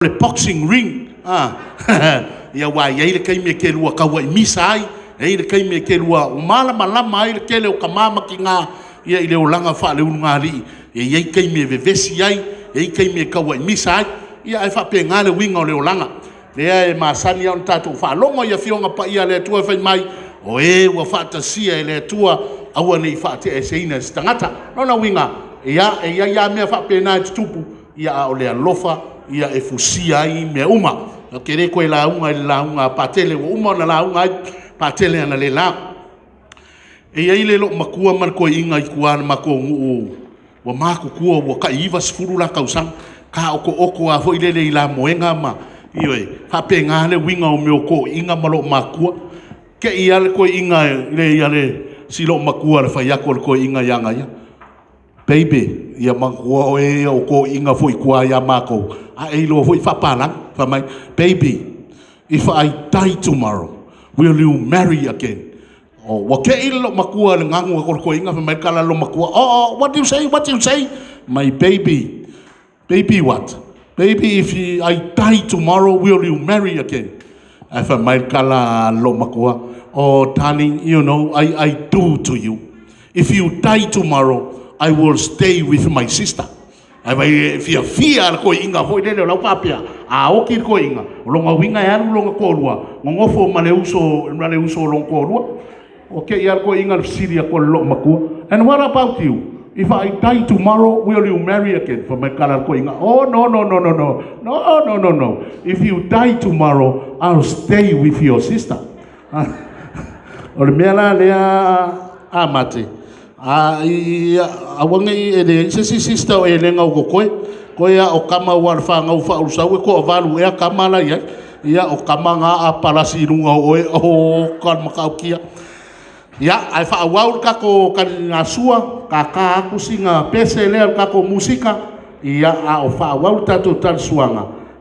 Le boxing ring a ia, aua e i ai le taimi e te lua tauaimisa ai, e i ai le taimi e te lua malamalama ai le tele o tama ma tina i le olaga faaleulugalii. E i ai taimi e vevesi ai, e i ai taimi e tauaimisa ai, ae faapena le uiga o le olaga. O lea e masani lava ona tatou faalogo i Afioga Paia a le Atua e fai mai, “O e ua faatasia e le Atua, aua ne i faateaeseina e se tagata.” O lona uiga, e i ai lava mea faapena e tutupu, a o le alofa e fusia ai mea uma. Ou te le toe lauga i le lauga a Patele ua uma ona lauga ai Patele analeila. E i ai le loomatua ma le toeaina i tua i le matou nuu ua matutua ua tai 90 la tausaga, e taotooto lava foi lele i lamoega ma… ioe, e faapena le uiga o mea o toeaiina ma loomatutua. Te i lava le toeaina si loomatua i le fai atu a le toeaina ia ia, “Baby, ia manatua oe o toeaiina foi i tua ia matou, a e iloa foi faapalagi. Fai mai, baby, if I die tomorrow, will you marry again?” Ua te i le loomatua i le ganu atu a le toeaina, fai mai le tala a le loomatua, “Oh, what do you say? What do you say? My baby, baby what? Baby, if I die tomorrow, will you marry again?” Ae fai mai le tala a le loomatua, “Oh darling, you know I do to you. If you die tomorrow, I will stay with my sister.” Ae fai e fiafia le toeaina foi lele o la e faapea, a oti le toeaina, o lona uiga e alu lona toalua, nonofo ma le uso o lona toalua. Ua te i lava le toeaina i le fesili atu a le loomatua, “And what about you? If I die tomorrow, will you marry again?” Fai mai le tala a le toeaina, “Oh, no, no, no, no, no, no, no, no, no. If you die tomorrow, I'll stay with your sister.” O le mea la lea a mate, aua ne i e leai se isi sister o Elega o totoe, toe lava o tama, aua o le fanau faaulusaua e toavalu ea tama la e i ai. Ia, o tama na a palasi i luga o oe, oka le matautia. Ia, ae faaauau le tatou taligasua, tata atu sina pese lea o le tatou musika, a o faaauau le tatou talisuaga.